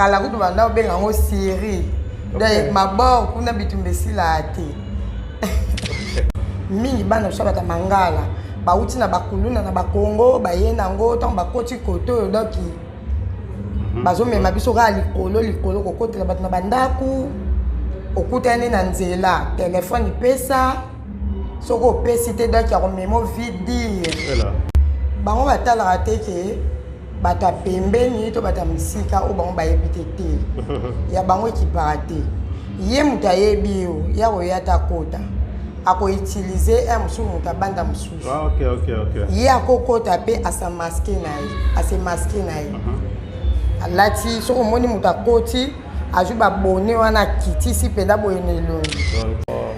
Kala kutu banda obenga yango Syrie. Donc mabor kuna bitumba esilaka te. Mingi bana biso bata mangala bauti na bakuluna na bakongo, baye nango ntango bakoti kote oyo, donc bazomema biso kaka likolo likolo, kokotela bato na bandako. Okutani na nzela, telefone ipesa, soki opesi te, donc ya komema vidire. Bango batalaka te ke bato ya pembeni to bato ya misika oyo bango bayebi te te ya bango ekipaka te. Ye moto ayebi yo, ya koya ta kota, akoutiliser un mosusu, moto abanda mosusu. Ah, ok ok ok Ye akokota mpe asa masque na ye, ase masque na ye, alati. Soki omoni moto akoti, azwi babone wana, akitisi mpenza boye na elongi.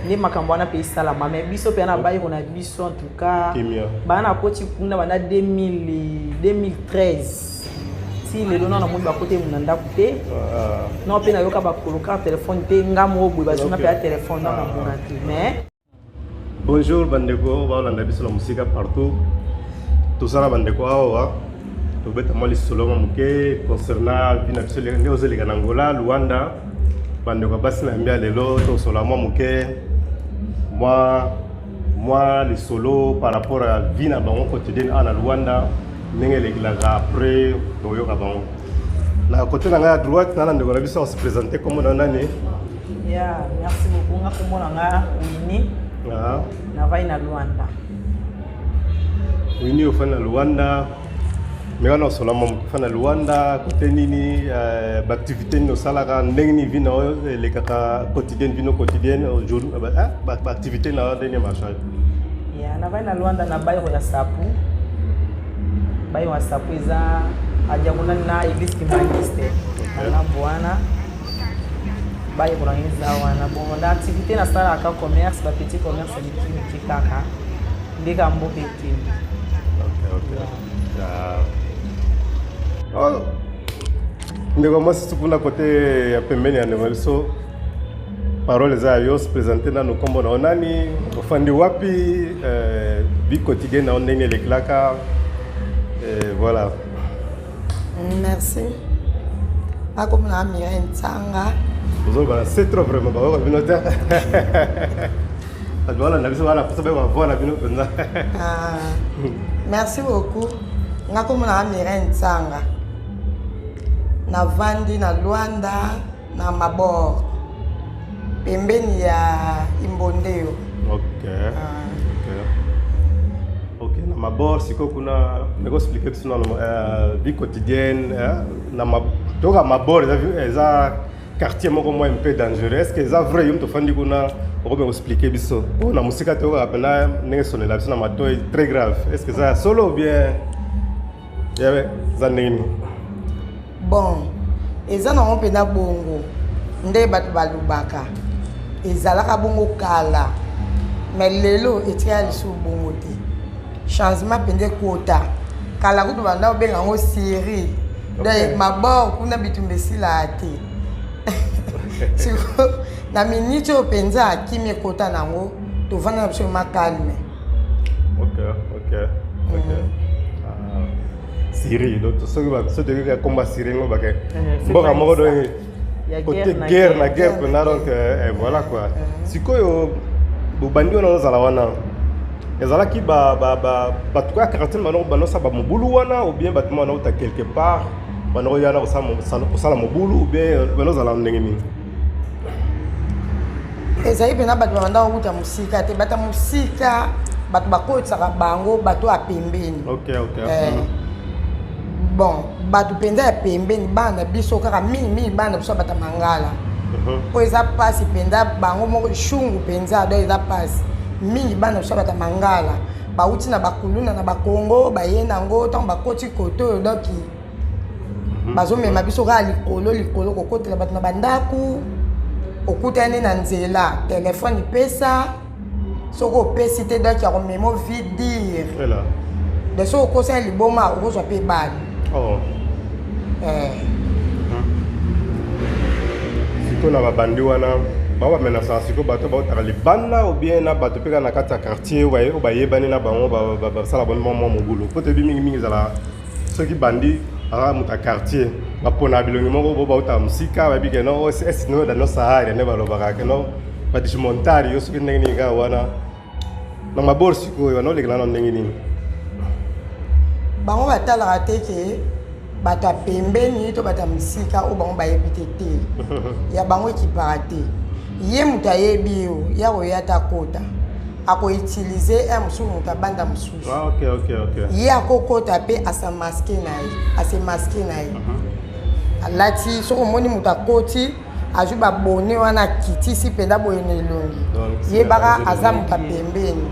Nde makambo wana mpe esalama, mais biso mpe na bairo na biso, en tout cas Kimia. Baa na koti kuna banda 2000 2013 ti lelo, nano namoni bakoti na ndako te. Non, mpe nayoka bakoloka telefone te. Nga moko boye bazwinga mpe ya telefone, nano namona te, mais Bonjour bandeko baolanda biso na mosika partout. Tozala bandeko awa, tobeta mwa lisolo mwa moke concernant vie na biso nde ozoleka na Angola, Luanda. Bandeko ya basi na yambi ya lelo, tosola mwa moke, mwa lisolo par rapport ya vie na bango quotidienne awa na Luanda, ndenge elekelaka. Après toyoka bango. Na côté na ngai ya droite, na ndeko na biso ase présente. Kombo na nani? Ya, merci beaucoup. Nga kombo na nga Wini. Navai na Luanda. Wini, ofandi na Luanda. Me wana osola mwa moke, ofandi na Luanda kote nini? Baactivité nini osalaka? Ndenge nini vie na oyo elekaka quotidienne, vie no quotidienne, jour, baactivité na yo ndenge marchage? Ya, navai na Luanda na bairo ya Sapu. Bairo ya Sapu eza a diagonale na église kimbanguiste na ngambo wana. Bairo na eza wana. Bon, na activité nasalaka commerce, bapetit commerce ya mike mike kaka, nde kaka mboka ekende. Ok. Ah. Oh. Ndeko mwasi so kuna kote ya pembeni ya ndeko na biso, parole eza ya yo. Se présente nano, nkombo na yo nani, ofandi wapi, vie quotidienne na yo ndenge elekelaka, voilà. Merci. Akomona Mireille Ntsanga. Ozoloba na c'est trop, vraiment bayoka bino te. Bato balanda biso wana mposa bayeba voix na bino mpenza. Ah, merci beaucoup. Nga komona Mireille Ntsanga, navandi na Luanda na Mabor, pembeni ya Imbondeo. Ah. Ok, na Mabor sikoyo kuna, meko expliquer biso nano vie quotidienne na toyoka Mabor eza quartier moko mwa un peu dangereux. Est ce que eza vrai? Yo moto ofandi kuna, okomi expliquer biso, mpo na mosika toyokaka mpena ndenge esonela biso na matoi, très grave. Est ce que eza ya solo ou bien yabe eza ndenge nini? Bon, eza nango mpenza bongo nde bato balobaka. Ezalaka bongo kala, mais lelo etikala lisusu bongo te. Changement mpenza ekota. Kala kutu banda obenga yango Syrie. Donc mabor kuna bitumba esilaka te. Sikoyo na miniti oyo mpenza kimi ekota nango, tovanda na biso ma calme. Ok. Ah, Syrie, donc soki soki toyoki komba Syrie ngo bake mboka moko, donc côté guerre na guerre mpena. Donc voilà quoi. Sikoyo bobandi wana ozala wana, ezalaki bato kaka quartier banosala bamobulu wana, ou bien bato wana uta quelque part banokoya na kosala mobulu, ou bien banozala ndenge nini? Ezali mpena bato babanda kowuta mosika te. Bato ya mosika, bato bakotisaka bango, bato ya pembeni. Bon, bato mpenza ya pembeni, bana biso kaka mingimingi, bana biso ya bato ya mangala, mpo eza mpasi mpenza, bango moko shungu mpenza. Donc eza mpasi mingi, bana biso ya bato ya mangala bauti na bakuluna na bakongo, baye nango ntango bakoti kote oyo, donc bazomema biso kaka likolo likolo, kokotela bato na bandako. Okutani na nzela, telefone ipesa, soki opesi te, donc ya komema vidire. Donc soki okosala liboma, okozwa mpe bale. Sikoyo na babandi wana, bango bamenasaka sikoyo bato bautaka libanda, ou bien na bato mpe kaka na kati ya quartier oyo bayebani na bango, basala bango mwa mobulu? Po toyebi mingimingi ezala soki bandi aza moto ya quartier. Bapona bilongi moko bo bauta mosika, bayebi ke no esi no da nossa área nde balobaka ke no badesmontari yo soki ndenge nini kaka wana na mabor. Sikoyo wana olekela na ndenge nini? Bango batalaka te ke bato ya pembeni to bato ya mosika oyo bango bayebi te te ya bango ekipaka te. Ye moto ayebi yo ya koya ta kota, akoutiliser un mosusu, moto abanda mosusu. Ah, ok ok ok Ye akokota mpe asa masque na ye, ase masque na ye, alati. Soki omoni moto akoti, azwi babone wana, akitisi mpenza boye na elongi, Donc, yebaka aza moto ya pembeni.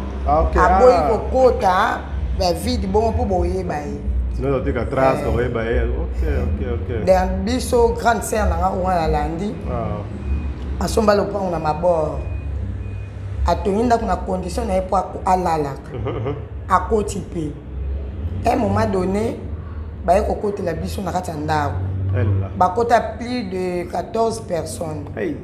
Aboyi kokota bavide bongo mpo boyeba ye. Sinon otika trace, koyeba ye. Ok. Donc biso, grande sœur na nga oyo alandi, asomba lopango na mabor, atongi ndako na condition na ye mpo alalaka. Akoti mpe, un moment donné baye kokotela biso na kati ya ndako. Ella. Bakota plus de 14 personnes. Hey.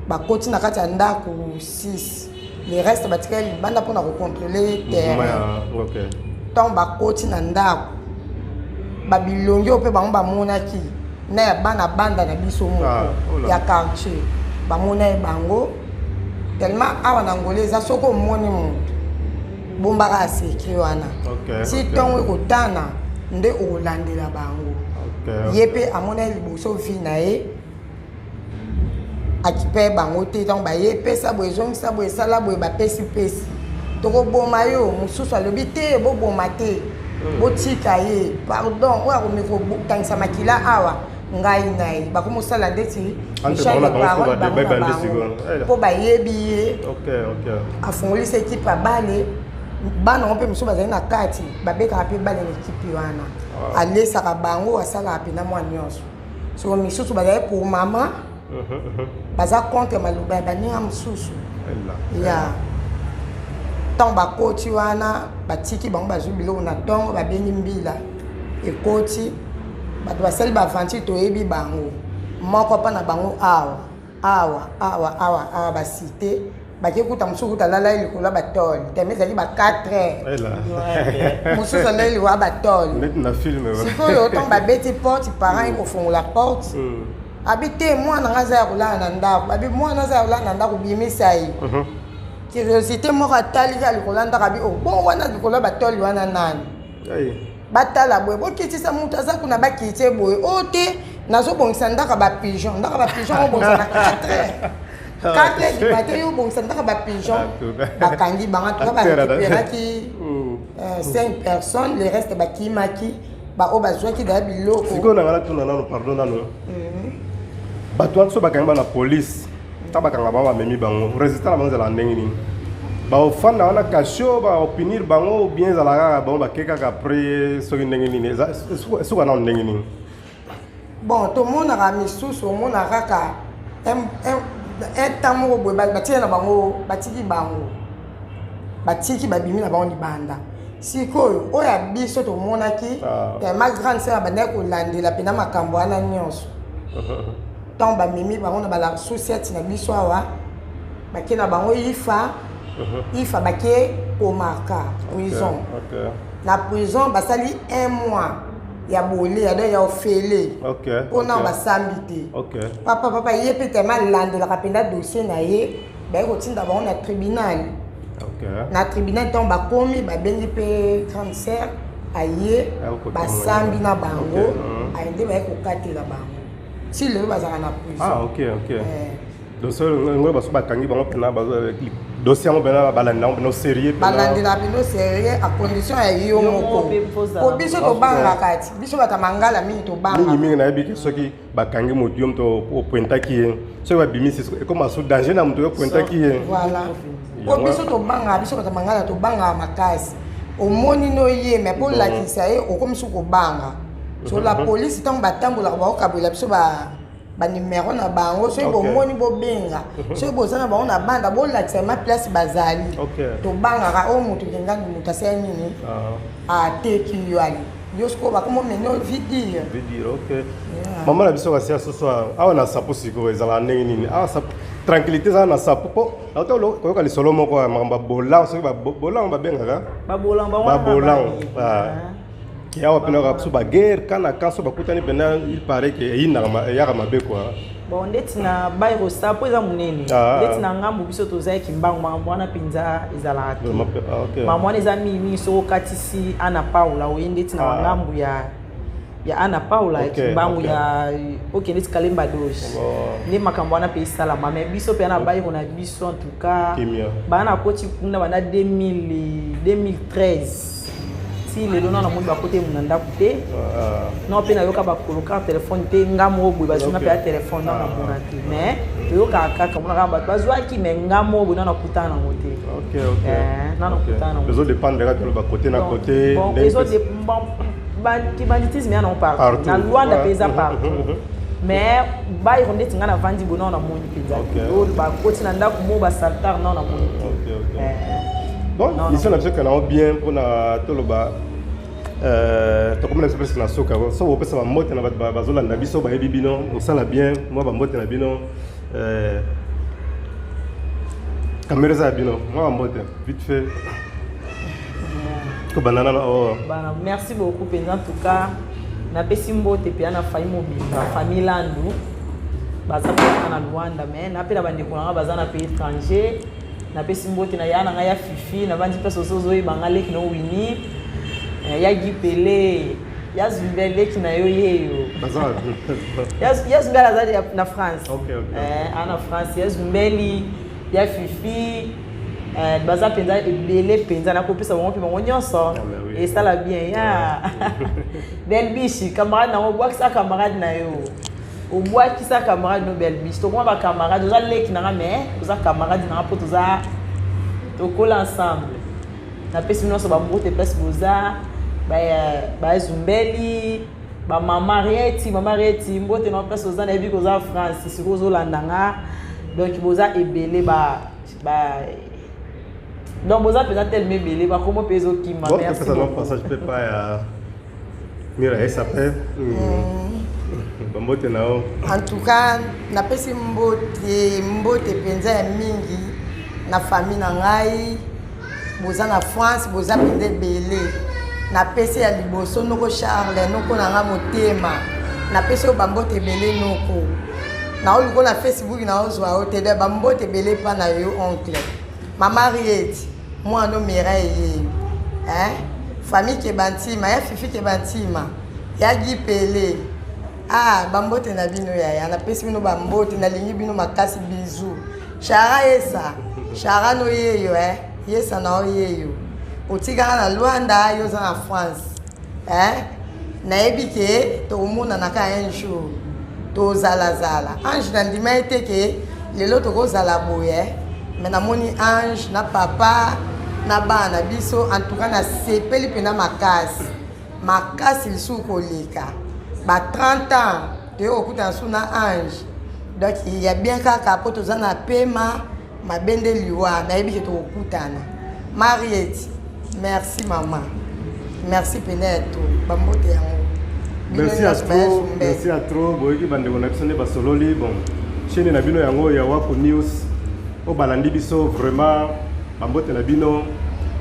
Bakoti na kati ya ndako 6, le reste batikali libanda mpona kocontrôler Mouvement terrain. Ntango bakoti na ndako, babilongi oyo mpe bango bamonaki na ya bana banda na biso moko Ah, oh là. ya quartier, bamona ye bango tellement. Awa na Ngolo eza soki omoni moto, bombaka ya secret wana ti ntongo ekotana nde okolandela bango. Ye mpe amona ye liboso vie na ye, akipe bango te. Ntango baye, pesa boye, ezongisa boye, esala boye, bapesi pesi, tokoboma yo. Mosusu alobi te, boboma te, botika ye, pardon. Oyo akomi kotangisa makila awa, ngai na ye bakomosala ndeti Entre échange bango de na bango, parole. sikoyo Bango na babandi bango sikoyo. mpo bayebi ye. Afungolisa ekipe ya bale, bana yango mpe mosusu bazali na kati, babetaka mpe bale na ekipe wana. Alesaka bango, asalaka mpena mwa nyonso. Soko misusu bazali pour mama, baza contre maloba ya baninga mosusu. Ella. Ya ntango bakoti wana, batiki bango, bazwi biloko na ntongo, babengi mbila, ekoti, bato basali baaventure. Toyebi bango moko mpa na bango awa awa awa awa awa, basite bake kuta mosusu, kuta alala ye likolo ya batole teme, ezali ba 4 heures. Ella. Mosusu alali likolo ya batole. Neti na film. Sikoyo ntango babeti porte, parent ekofongola porte, abi te, mwana nga aza ya kolala na ndako. Abi mwana aza ya kolala na ndako, bimisa ye. Curiosité moko, atali kaka likolo ya ndako, abi o bon wana likolo ya batole wana nani? Hey. Batala boye, bokitisa moto aza kuna, bakiti ye boye. Oyo te, nazobongisa ndako ya bapigeon. Ndako ya bapigeon obongisa na 4 heures, 4 heures du matin, yo obongisa ndako ya bapigeon? Bakangi bango tuka, barécupéraki 5 personnes, le reste bakimaki, baoyo bazwaki daya biloko. Sikoyo na nga natuna nano, pardon nano, bato wana so bakangi bana police, ta bakanga bango, bamemi bango, résultat na bango ezalaka ndenge nini? Baofanda wana cachot, baopunir bango, ou bien ezalaka kaka bango bake kaka après, soki ndenge nini, esuka nano ndenge nini? Bon, tomonaka misusu, omonaka kaka un temps moko boye, batika na bango, batiki bango, batiki, babimi na bango libanda. Sikoyo oyo ya biso tomonaki, ma grande sœur abandaki kolandela mpena makambo wana nyonso. Ntango bamemi bango na bala société na biso awa, bake na bango ifa ifa, bake komarka prison. Na prison basali un mois ya bole ya donc ya ofele mpona basambi te. Papa, papa ye mpe tema alandelaka mpenza dossier na ye, baye kotinda bango na tribunal. Na tribunal, ntango bakomi, babengi mpe grande sœur, aye, basambi na bango, aye nde baye kokatela bango. Si lelo bazalaka na prison. Ah, ok. Dossier ngo baso bakangi bango mpena, dossier yango mpena balandela yango mpena sérieux? Balandela bino sérieux à condition ya yo moko, po biso tobangaka ti, biso bato ya mangala mingi tobangaka. Mingi mingi nayebi ke soki bakangi motu, yo moto opointaki ye, soki babimisi, ekoma so danger na moto oyo opointaki ye. Voilà, po biso tobangaka, biso bato ya mangala tobangaka makasi. Omoni no ye, mais mpo olakisa ye, okomi so kobanga. So la police, ntango batambolaka, baokabola biso ba banumero na bango. Soki bomoni, bobenga. Soki boza na bango na banda, bolakisa ma place bazali. Tobangaka oyo moto kengani, moto asali nini, ateki yo, ali yo sikoyo bakomomene vidire. Vidire, ok. Mama na biso, kasi ya soso awa na Sapo sikoyo ezalaka ndenge nini awa Sapo? Tranquillité ezala na Sapo? Mpo nauta koyoka lisolo moko ya makambo ya bolan, soki bolan babengaka babolan. Babolan. Ke awa mpena kaka biso baguerre ka na ka so bakutani mpena, il paraît ke eyindaka, eyaka mabe quoi. Bon, ndeti na bairro Sapo eza monene. Ndeti na ngambo biso tozalaki mbangu, makambo wana mpenza ezalaka te. Makambo wana eza mingimingi soki okatisi Ana Paula, oye ndeti na bangambo ya Ana Paula, ya Kimbangu, ya okende ti Kalemba Doge, nde makambo wana mpe esalama. Mais biso mpe na bairro na biso, en tout cas, baa na koti kuna banda 2000 2013 ti lelo, nano namoni bakota emu na ndako te. Non, mpe nayoka bakoloka telefone te. Nga moko boye bazwinga mpe ya telefone, nano namona te. Mais toyokaka kaka, monaka bato bazwaki, mais nga moko boye nano nakutana nango te. Nano nakutana nango. Ezodépendre kaka toloba côté na côté. Bon, banditisme ya nango partout, na Lwanda mpe eza partout, mais bairro ndeti ngai navandi boye, nao namoni mpenza te oyo bakoti na ndako mo basaltar, nao namoni te. Bon, mission na biso ekenda yango bien mpona toloba tokomi na biso presque na suka. So bopesa bambote na bato bazolanda biso, bayebi bino osala bien, mwa bambote na bino, kamera eza ya bino, mwa bambote vite fait, kobanda nano. Oh. Bana, merci beaucoup mpenza. En tout cas, napesi mbote mpenza na famille mobimba, famille Landu, baza mpenza na Luanda, mais na mpe na bandeko na nga baza na pays étranger. Napesi mbote na ya na ngai ya Fifi, nabandi mpe soso ozoyeba nga leki na Wini, ya Gipele, ya Zumbe, leki na yo yeyo. Ya Zumbeli aza na France. Ana France, ya Zumbeli, ya Fifi, baza mpenza ebele mpenza. Nakopesa bango mpe bango nyonso esala bien. Ya Belbishi, camarade nango, obwakisa camarade na yo, obwakisa camarade no Belbishi. Tokoma bacamarade, oza leki nanga mais oza camarade nanga mpo toza tokola ensemble. Napesi bino nyonso bambote place boza, bazumbeli, bamama Rieti, mama Rieti, mbote na place oza. Nayebi koza France, sikoyo ozolanda nga. Donc boza ebele, ba donc boza mpenza telema ebele, bakomo mpe ezokima. Merci beaucoup. Passage mpe pa ya Mira Esape, bambote na yo. En tout cas, napesi mbote, mbote mpenza ya mingi na famille na ngai boza na France, boza mpenza ebele. Napesi ya liboso noko Charles, noko na nga motema, napesi oyo bambote ebele. Noko naoluko na Facebook, naozwa yo te, bambote ebele mpa na yo oncle. Mama Rieti, mwana Mireille yeyo, hein? Famille Kebantima, ya Fifi Kebantima, ya Gipele, ah, bambote na bino yaya, napesi bino bambote, nalingi bino makasi, bizu. Shara yesa, Shara no yeyo, eh? Yesa na yo yeyo, otikaka na Lwanda, yo oza na France, eh? Nayebi ke tokomonana kaka un jour, tozalazala. Ange, nandima ye te ke lelo tokozala boye, mais namoni Ange na papa na bana na biso. En tout cas, nasepeli mpena makasi makasi lisusu koleka ba 30 ans toye kokutana su na Ange. Donc ya bien kaka mpo toza na pema mabe nde liwa. Nayebi ke tokokutana. Mariette, merci mama, merci pene ya to bambote yango. Merci à trop, merci à trop. Boyoki bandeko na biso nde basololi. Bon, chaîne na bino yango ya Wako News oyo balandi biso, vraiment bambote na bino.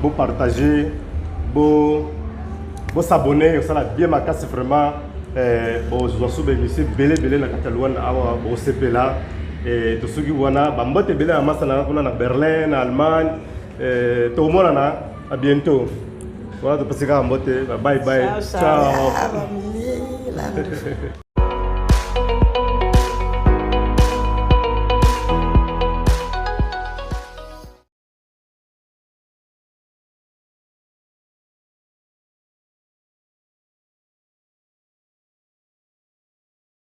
Bopartage, bo bosabonner, osala bien makasi vraiment. Bozwa so baémission ebele ebele na kati ya Luanda awa, bosepela. Tosoki wana, bambote ebele ya masa na kuna na Berlin, na Allemagne. Tokomonana à bientôt. Voilà, topesi kaka mbote. Bye bye, ciao, ciao. Ciao.